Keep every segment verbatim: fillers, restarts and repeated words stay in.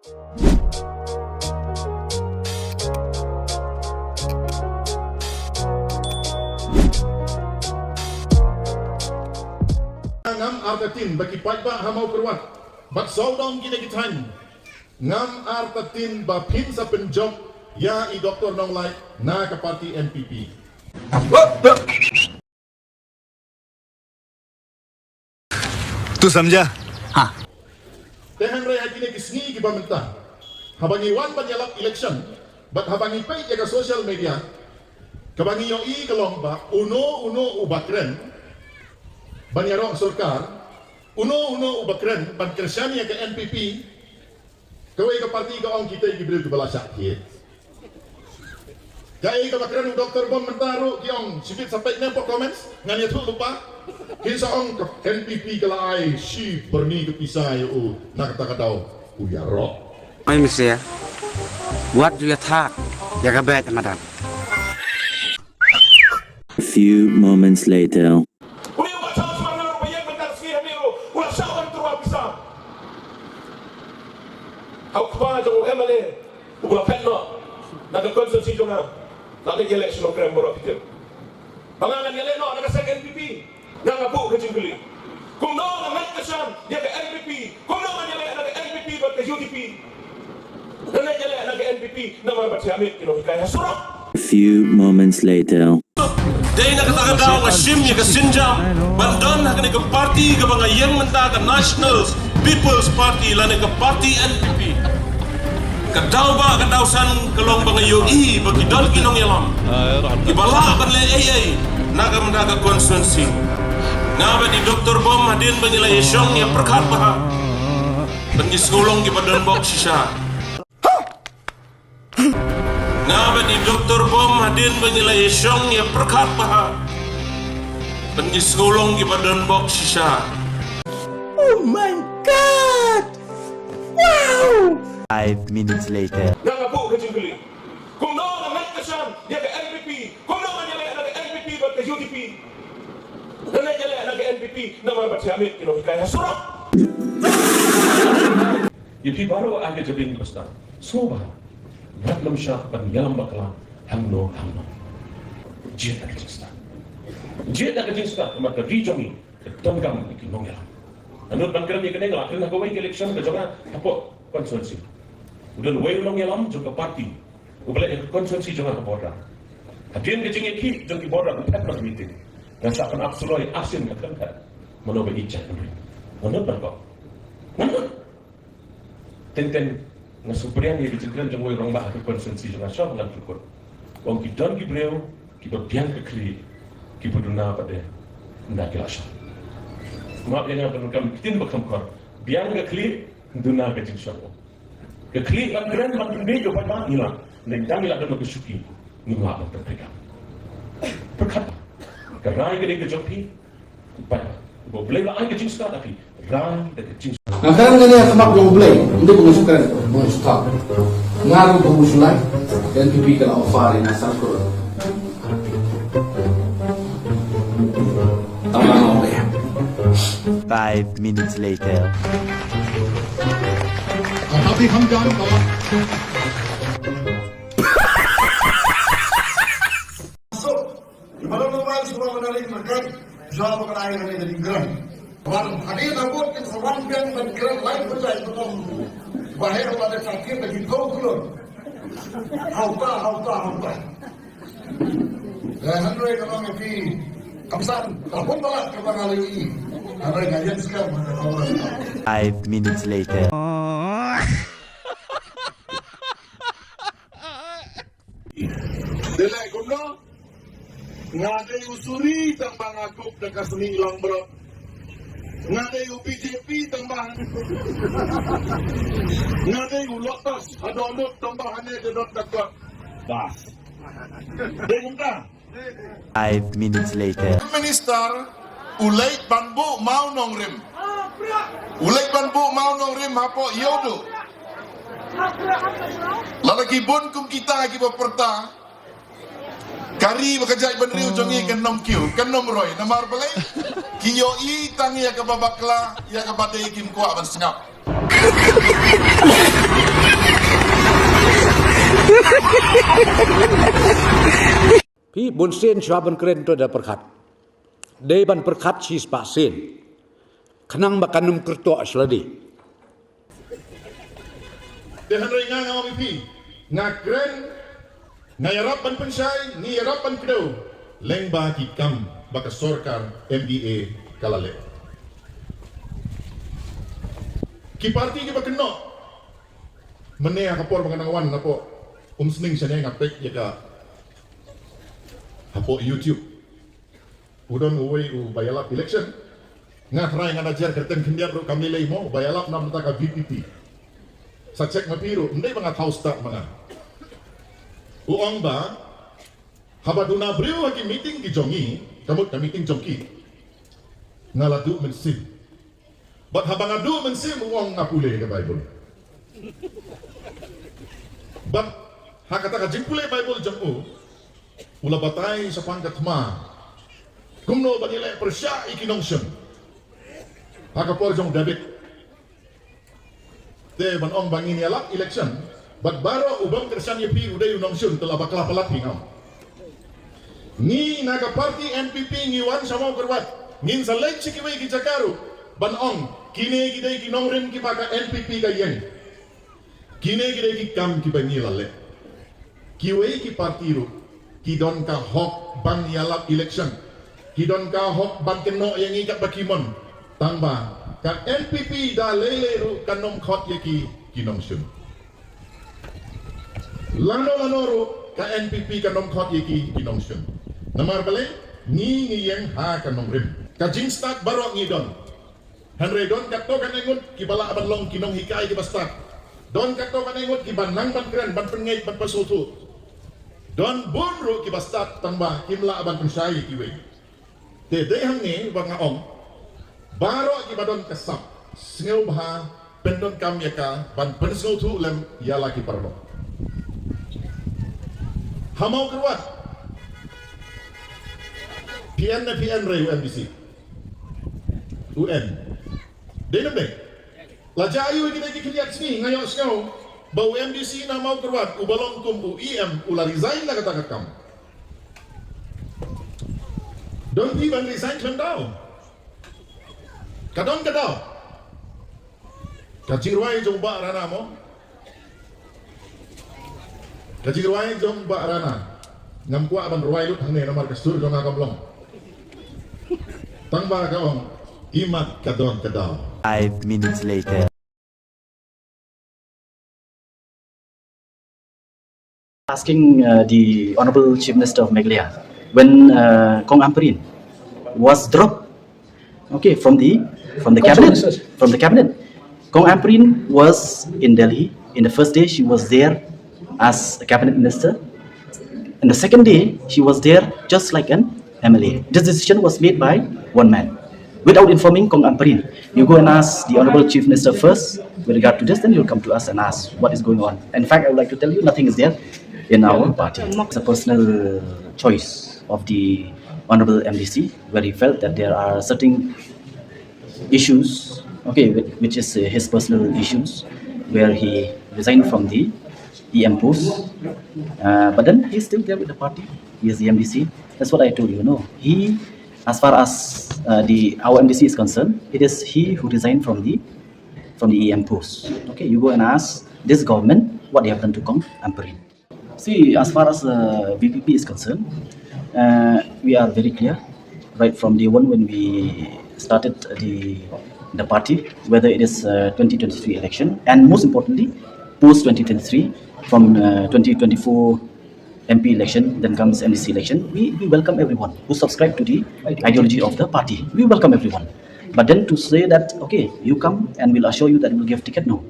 Ngam artatien ba ki paidbah ha Mawkyrwat bad sawdong kine ki thaiñ. Ngam artatien ba phin sa pynjop ïa i Doktor Nonglait na ka parti N P P. Tu samjha? Ha. Te hynrei ha kine ki sngi kiba mynta, haba ngi wan ban ïalap election bad haba ngi peit ïa ka social media, kaba ngi ïohi ka long ba uno uno uba kren ban ïaroh sorkar, uno uno uba kren ban kyrshan ïa ka N P P, kawei ka parti ka ong kita ki briew kiba la shah thied. Kaei kaba kren u Doktor Bom mynta ruh ki ong, shibit sa peit ne pok comments, ngan ïathuh lypa. Kin sa ong ka N P P ka la ai shi byrni ka pisa ïa u na kata ka daw u ïaroh. Oi Messiah, wat ju ïathak ïa ka beit madan. A few moments later. Une u Bah Charles Marngar uba ïeng mynta ka sngi hangne ruh u la shah ban tyrwa pisa ha u kpa jong u M L A uba la phet noh na ka constituency jong nga. Lada ïaleh shnong krem baroh phi tip ba nga ngan ïaleh noh na ka seng N P P. Nga nga buh ka jingkylli, kumno nga ngeit ka shan ïa ka N P P? Kumno ngan ïaleh na ka N P P bad ka U D P? Nga ngeit ïaleh na ka N P P namar ba thiah miet ki nonghikai ha surok. A few moments later. Dei na kata ka daw nga shim ïa ka sienjam ban don ha kane ka parti kaba nga ïeng mynta, ka National People's Party lane ka parti N P P. Ka daw ba ka daw san ka long ba nga ïohi ba ki don ki nongïalam kiba lah ban leh ei ei na ka mynta ka constituency. Nga bad i Doktor Bom hadien ba ngi la ïashong ïa pyrkhat bha ban ngi sngewlong kiba don bok shisha. Nga bad i Doktor Bom hadien ba ngi la ïashong ïa pyrkhat bha ban ngi sngewlong kiba don bok shisha. Oh my God! Wow! Five minutes later. Nga nga buh ka jingkylli, kumno nga ngeit ka shan ïa ka N P P? Kumno nga ïaleh na ka N P P bad ka U D P? Nga ngeit ïaleh na ka N P P namar ba thiah miet ki nonghikai ha surok. Ïa phi baroh ai ka jabieng ba stad. Sngewbha wat lum shah ban ïalam bakla hangno hangno. Jied da ka jingstad. Jied da ka jingstad namar ka ri jong ngi ka donkam ïa ki nongïalam. Nga nud ban kren ïa kane, nga la kren ha kawei ka election ka jong nga hapoh constituency. U don uwei u nongïalam jong ka party uba leit ïa ka constituency jong nga ha Border. Hadien ka jingïakhih jong ki Border u phet na ka meeting. Ngan sa pynap suroi arsien nga kren phet. Mano ba ïeit jaitbynriew? Nga nud ban kop. Nga nud. Teng teng nga sngewpyrshang ïa ka jingkren jong uwei u rangbah ha ka constituency jong nga, shwa ba ngan pynkut. Ong ki don ki briew kiba biang ka khlieh kiba duna pat de ynda ki la shong. Map ïa nga ban kam ktien ba kham khor. Biang ka khlieh, duna ka jingshong. Ka khlieh ban kren ban pynbeit ïa u paidbah ngi lah. Ngi dang ngi lah don ka shuki ngim lah ban pynbeit. Pyrkhat, ka rai ka dei ka jong phi. Peit, ba U Blei u la ai ka jingstad ha phi. Rai da ka jingstad. Nga kren kane ha khmat jong U Blei, ym dei ba nga shu kren, ba nga shu thap. Nga ruh ba nga shu lai, ka N P P ka la offer ïa nga san klur. Tang ba nga ong ïa. Five minutes later. Ka happy kham jan ka. Ki ba don mobile shuwa ban ring markei, shuwa ban ai kane ka jingkren. Wan hadien na vote kin sa wan biang ban kren live ban jai ban ong. Ba heh ba da sakit lagi tau kulun. Hauta, hauta, hauta. Eh, hynrei ka long ïa phi. Kam san, ka bun balat kaba nga la ïohi. Hynrei nga ïeng skhem ha ka Congress. Five minutes later. Dei leh kumno? Nga dei u suri tang ba nga kup da ka snieh langbrot. Nga dei u B J P tang ba, nga dei u Lotus ha dohnud tang ba hane ka dot ka kot. Bas. Dei kumta. Five minutes later. Minister u leit ban buh mawnongrim. U leit ban buh mawnongrim hapoh Ïewduh. Lada ki bun kum kita kiba pyrta ka ri bad ka jaitbynriew jong ngi kan ym kiew, kan ym roi. Namar balei? Ki ïohi tang ïa kaba bakla, ïa kaba dei kim kwah ban sngap. Phi bun sien shuwa ban kren to da pyrkhat. Dei ban pyrkhat shi spah sien. Khnang ba kan ym kyrtoh shladi. Te hynrei nga nga ong ïa phi, nga kren, nga ïarap ban pynshai, ngi ïarap ban kdew lyngba ki kam ba ka sorkar M D A ka la leh. Ki parti kiba kynnoh, mynne ha ka por ba nga dang wan napoh Umsning shane nga peit ïa ka hapoh YouTube. U don uwei uba ïalap election. Nga tharai nga da jer kyrteng khyndiat ruh kam lei lei mo, uba ïalap na bynta ka V P P. Sa check ma phi ruh, ym dei ba nga thaw stad ma nga. U ong ba haba duna briew ha ki meeting ki jong ngi, ka mut ka meeting jong ki, nga la duh mynsiem. Bad haba nga duh mynsiem, u ong nga pule ka Bible. Bad ha kata ka jingpule Bible jong u, u la batai shaphang ka thma kumno ba ngi leh pyrshah ïa ki nongshun ha ka por jong David. Te ban ong ba ngin ïalap election bad baroh u bym kyrshan ïa phi u dei u nongshun, te la bakla palat phi, nga ong. Ngi na ka party N P P ngi wan sha Mawkyrwat, ngin sa leit sha kiwei ki jaka ruh ban ong, kine ki dei ki nongrim kiba ka N P P ka ïeng. Kine ki dei ki kam kiba ngi la leh. Kiwei ki party ruh ki don ka hok ban ïalap election, ki don ka hok ban kynnoh ïa ngi katba ki mon. Tangba ka N P P da lei lei ruh kan ym khot ïa ki ki nongshun. Lano lano ruh ka N P P kan ym khot ïa ki ki nongshun. Namar balei? Ngi ngi ïeng ha ka nongrim. Ka jingstad baroh ngi don. Hynrei don katto katne ngut kiba lah ban long ki nonghikai kiba stad. Don katto katne ngut kiba nang ban kren, ban pynngeit, ban pynsngewthuh. Don bun ruh kiba stad tangba kim lah ban pynshai ïa kiwei. Te dei hangne ba nga ong, baroh kiba don ka sap, sngewbha pyndonkam ïa ka ban pynsngewthuh lem ïa la ki paralok. Ha Mawkyrwat, P N ne P N re u M D C? U M. Dei ne ym dei? La jia aïu ïa kine ki khyndiat sngi? Nga ïohsngew ba u M D C na Mawkyrwat uba long kum u E M u la resign na kata ka kam. Don phi ban resign khlem daw? Ka don ka daw. Ka jingrwai jong Bah Rana mo. Ka jingrwai jong Bah Rana. Ngam kwah ban rwai lut hangne namar ka sur jong nga kam long. Tangba ka ong, imat ka don ka daw. Five minutes later. Asking uh, the Honorable Chief Minister of Meghalaya, when uh, Kong Ampareen was dropped, okay, from the from the cabinet, from the cabinet, Kong Ampareen was in Delhi. In the first day, she was there as a cabinet minister, and the second day, she was there just like an M L A. This decision was made by one man without informing Kong Ampareen. You go and ask the Honorable Chief Minister first with regard to this, then you'll come to us and ask what is going on. In fact, I would like to tell you, nothing is there in our party. It's a personal choice of the Honorable M D C, where he felt that there are certain issues, okay, which, which is uh, his personal issues, where he resigned from the E M post. Uh, but then he's still there with the party. He is the M D C. That's what I told you. No, he, as far as uh, the our M D C is concerned, it is he who resigned from the from the E M post. Okay, you go and ask this government what they have done to Kong Ampareen. See, as far as uh, V P P is concerned, uh, we are very clear right from day one when we started the the party, whether it is uh, twenty twenty-three election and most importantly, post twenty twenty-three, from uh, twenty twenty-four M P election, then comes M D C election. We, we welcome everyone who subscribe to the ideology of the party. We welcome everyone. But then to say that, okay, you come and we'll assure you that we'll give ticket, no.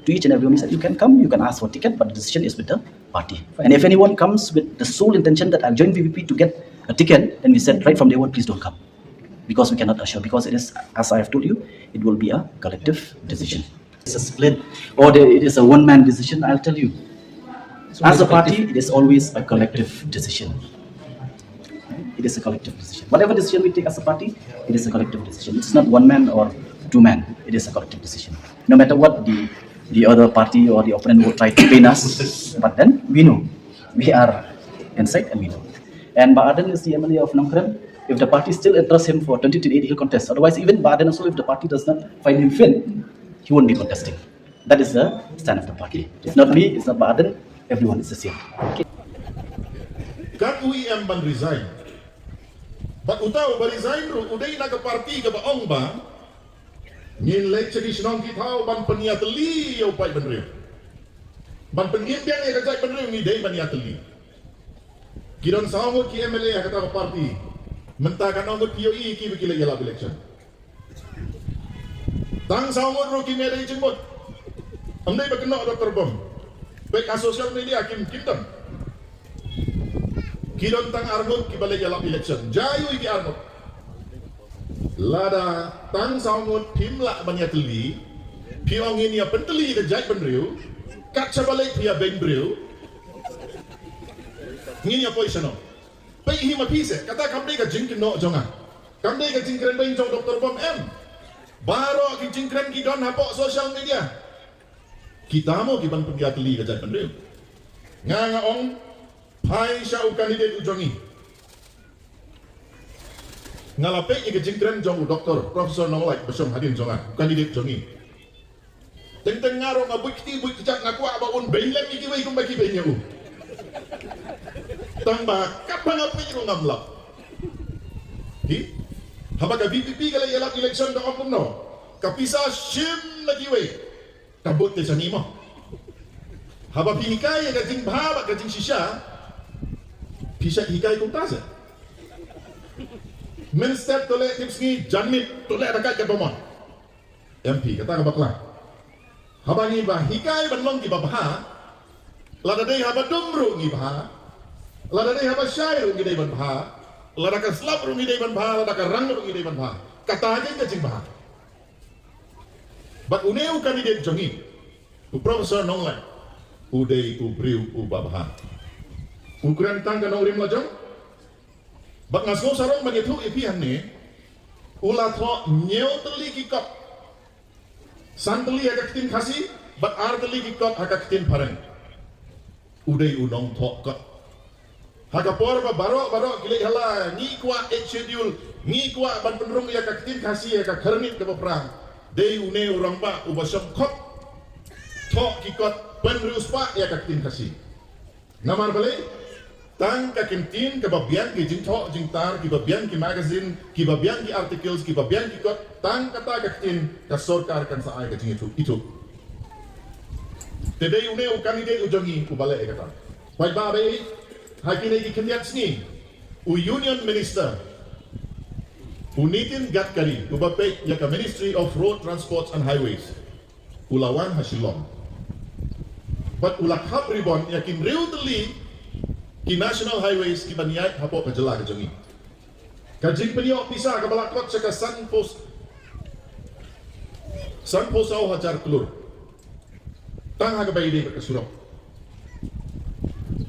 To each and everyone, we said, you can come, you can ask for ticket, but the decision is with the party. And if anyone comes with the sole intention that I'll join V P P to get a ticket, then we said right from day one, please don't come. Because we cannot assure, because it is, as I have told you, it will be a collective decision. It's a split, or the, it is a one-man decision, I'll tell you. As a party, it is always a collective decision. It is a collective decision. Whatever decision we take as a party, it is a collective decision. It's not one man or two man. It is a collective decision. No matter what the the other party or the opponent will try to paint us, but then we know We are inside and we know. And Bah Ardent is the M L A of Nongkrem. If the party still entrusts him for twenty twenty-eight, he'll contest. Otherwise, even Bah Ardent also, if the party does not find him fit, he won't be contesting. That is the stand of the party. It's not me, it's not Bah Ardent, everyone is the same. Okay. Kan u em ban resign. Bad uta uba resign ruh u dei na ka parti kaba ong ba ngin leit sha ki shnong ki thaw ban pynïatylli ïa u paidbynriew. Ban pynïaid biang ïa ka jaitbynriew ngi dei ban ïatylli. Ki don saw ngut ki M L A ha kata ka parti. Mynta katno ngut phi ïohi kiba ki leit ïalap election. Tang saw ngut ruh kim ïadei jingmut. Ym dei ba kynnoh Doctor Bom. Peit ha social media kim kim don. Ki don tang ar ngut kiba leit ïalap election. Jia ïa ki ar ngut. Lada tang saw ngut phim lah ban ïatylli, phi ong ngin ïa pyntylli ïa ka jaitbynriew, kat shaba leit phi ïa beiñ briew, ngin ïa poi shano? Peit hi ma phi seh, kata kam dei ka jingkynnoh jong nga. Kam dei ka jingkren beiñ jong Doctor Bom em. Baroh ki jingkren ki don hapoh social media. Kita mo ki ban pynïatylli ka jaitbynriew. Nga nga ong, phai sha u candidate u jong ngi. Nga la peit ïa ka jingkren jong u Doctor Professor Nonglait ba shong hadien jong nga, u candidate jong ngi. Teng teng nga ruh nga buit kti buit kjat, nga kwah ba un beiñ lem ïa kiwei kumba ki beiñ ïa u. Tang ba katba nga peit ruh ngam lap. Hi? Haba ka V P P ka leit ïalap election ka ong kumno? Ka pisa shim na kiwei. Ka bud te shane mo. Haba phi hikai ïa ka jingbha bad ka jingshisha, phi shait hikai kumta seh. Mynstep to leh tipsngi, janmiet to leh da kait katba mon. Em phi, kata ka bakla. Haba ngi ba hikai ban long kiba bha, lada dei haba dum ruh ngi bha, lada dei haba shai ruh ngi dei ban bha, lada ka slap ruh ngi dei ban bha, lada ka rang ruh ngi dei ban bha. Kata ka dei ka jingbha. Bad une u candidate jong ngi, u Professor Nonglait, u dei u briew uba bha. U kren tang ka nongrim la jong. Bad nga sngew sarong ban ïathuh ïa phi hangne, u la thoh hynñiew tylli ki kot. San tylli ha ka ktien Khasi, bad ar tylli ki kot ha ka ktien phareng. U dei u nongthoh kot. Ha ka por ba baroh baroh ki leit hala, ngi kwah Eighth Schedule, ngi kwah ban pynrung ïa ka ktien Khasi ha ka Khyrnit kaba phra. Dei une u rangbah uba shong khot thoh ki kot pynriewspah ïa ka ktien Khasi. Namar balei? Tang ka ktien kaba biang ki jingthoh jingtar, kiba biang ki magazine, kiba biang ki articles, kiba biang ki kot, tang kata ka ktien ka sorkar kan sa ai ka jingithuh, ithuh. Te dei une u candidate u jong ngi uba leh ïa kata. Paidbah ba ïeit, ha kine ki khyndiat sngi, u Union Minister, u Nitin Gadkari, uba peit ïa ka Ministry of Road Transport and Highways, u la wan ha Shillong. Bad u la khap ribbon ïa ki hynriew tylli ki National Highways kiban ïaid hapoh ka jylla ka jong ngi. Ka jingpynïoh pisa kaba la kot sha ka sanphew, sanphew saw hajar klur. Tang ha kaba ïadei bad ka surok.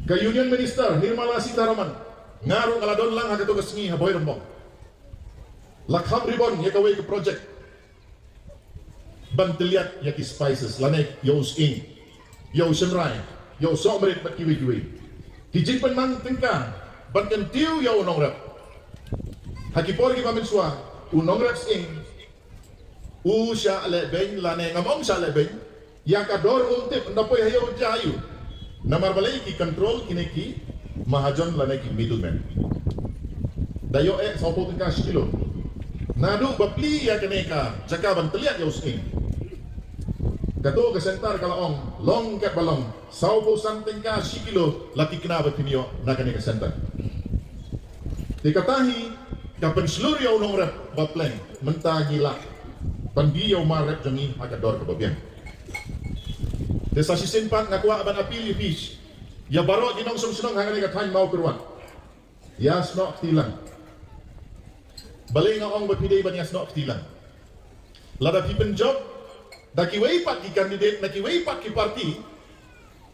Ka Union Minister Nirmala Sitharaman, nga ruh nga la don lang ha kato ka sngi ha Bhoirymbong. La khap ribbon ïa kawei ka project ban tylliat ïa ki spices, lane ïa u sying, ïa u shynrai, ïa u sohmarit bad kiwei kiwei. Ki jingpynman tyngka ban kyntiew ïa u nongrep. Ha ki por kiba mynshuwa, u nongrep sying u shah leh beiñ lane, ngam ong shah leh beiñ, ïa ka dor um tip, ynda poi ha ïew jia ïew. Namar balei? Ki control kine ki mahajon lane ki middleman. Da ïoh eh sawphew tyngka shi kilo. Naduh ba plie ïa kane ka jaka ban tylliat ïa u sying, kato ka center ka la ong, long katba long, sawphew san tyngka shi kilo la tikna ba phin ïoh na kane ka center. Te kata hi ka pynshlur ïa u nongrep ba pleng, mynta ngi lah ban die ïa u marrep jong ngi ha ka dor kaba biang. Te sa shisien pat nga kwah ban appeal ïa phi, ïa baroh ki nongshong shnong ha kane ka thaiñ Mawkyrwat. Ïa snoh kti lang. Balei nga ong ba phi dei ban ïa snoh kti lang? Lada phi pynjop da kiwei pat ki candidate na kiwei pat ki party,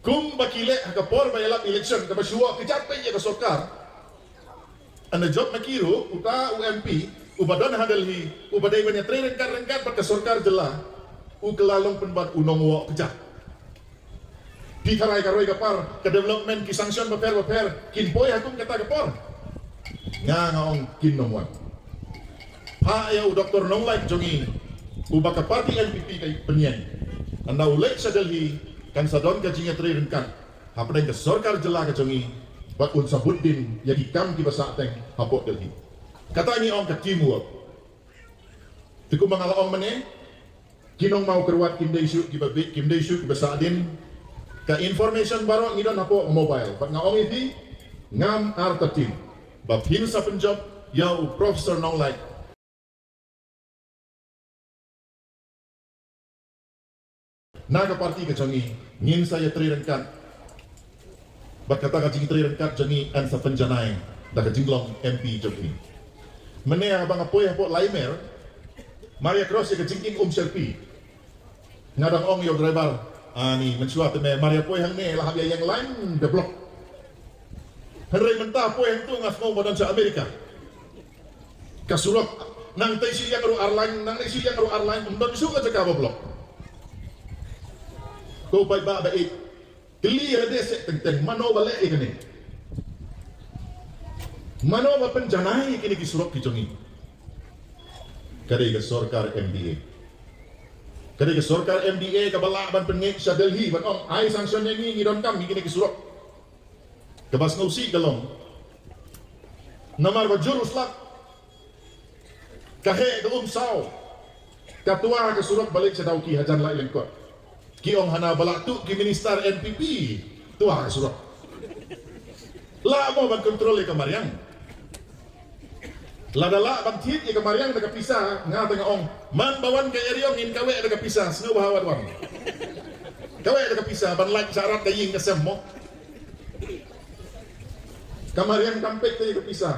kumba ki leh ha ka por ba ïalap election, kaba shu ïoh kjat peit ïa ka sorkar. Hynda jop na ki ruh, uta u M P uba don ha Delhi, uba dei ban ïatrei ryngkat ryngkat bad ka sorkar jylla, u kylla long pynban u nongwoh kjat. Ki tharai ka roi ka par, ka development, ki sanction bapher bapher kin poi ha kum kata ka por. Nga nga ong kin nym wan. Phah ïa u Doctor Nonglait jong ngi, uba ka party N P P ka pynïeng. Ynda u leit sha Delhi, kan sa don ka jingïatrei ryngkat hapdeng ka sorkar jylla ka jong ngi, bad un sa bud dien ïa ki kam kiba sah teng hapoh Delhi. Kata ngi ong ka teamwork. Te kumba nga la ong mynne, ki nongmawkyrwat kim dei shuh kiba bieit, kim dei shuh kiba sahdien. Ka information baroh ngi don hapoh mobile. Bad nga ong ïa phi, ngam artatien ba phin sa pynjop ïa u Professor Nonglait. Na ka party ka jong ngi, ngin sa ïatrei ryngkat. Bad kata ka jingtrei ryngkat jong ngi yn sa pynjanai da ka jinglong M P jong ngi. Mynne haba nga poi hapoh Laimer, mar ïa cross ïa ka jingkieng Umsyrpi, nga dang ong ïa u driver, ani, mynshuwa te me mar ïa poi hangne la hap ïa ïeng lain da block. Hynrei mynta poi hangto nga sngew ba don sha Amerika. Ka surok, nang tei shi ïeng ruh ar lain, nang tei shi ïeng ruh ar lain, ym don shuh ka jaka ba block. Ko paidbah ba ïeit, kylli ïa lade seh teng teng, mano ba leh ïa kane? Mano ba pynjanai ïa kine ki surok ki jong ngi? Ka dei ka sorkar M D A. Ka dei ka sorkar M D A kaba lah ban pynngeit sha Delhi ban ong ai sanction ïa ngi, ngi donkam ïa kine ki surok. Kaba sngewsih ka long, namar ba jur u slap, ka heh ka um saw, ka twa ka surok ba leit sha Dawki hajan la lyngkot. Ki ong hana ba la tuh ki minister N P P, twa ka surok. Lah mo ban kontrol ïa ka mariang? Lada lah ban thied ïa ka mariang da ka pisa, nga te nga ong, man ba wan ka eriong ngin kaweh da ka pisa, sngewbha wat wan. Kaweh da ka pisa, ban lait sharat ka ïing ka sem mo. Ka mariang kam peit te ïa ka pisa.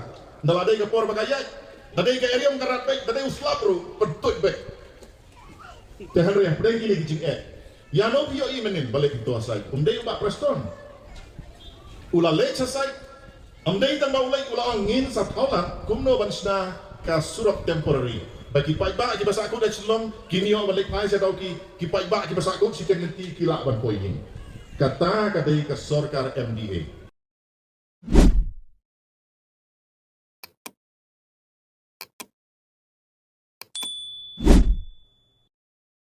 Nda la dei ka por ba ka ïaid, da dei ka eriong ka rat beit, da dei u slap ruh pyntuid beit. Te hynrei hapdeng kine ki jingeh, ïa no phi ïohi mynnin ba leit hangto ha site? Ym dei u Bah Preston u la leit sha site. Ym dei tang ba u leit, u la ong ngin sa thaw lad kumno ban shna ka surok temporary ba ki paidbah kiba sahkut ha Shillong kin ïoh ban leit phai sha Dawki, ki paidbah kiba sahkut shiteng lynti ki lah ban poi ïing. Kata ka dei ka sorkar M D A.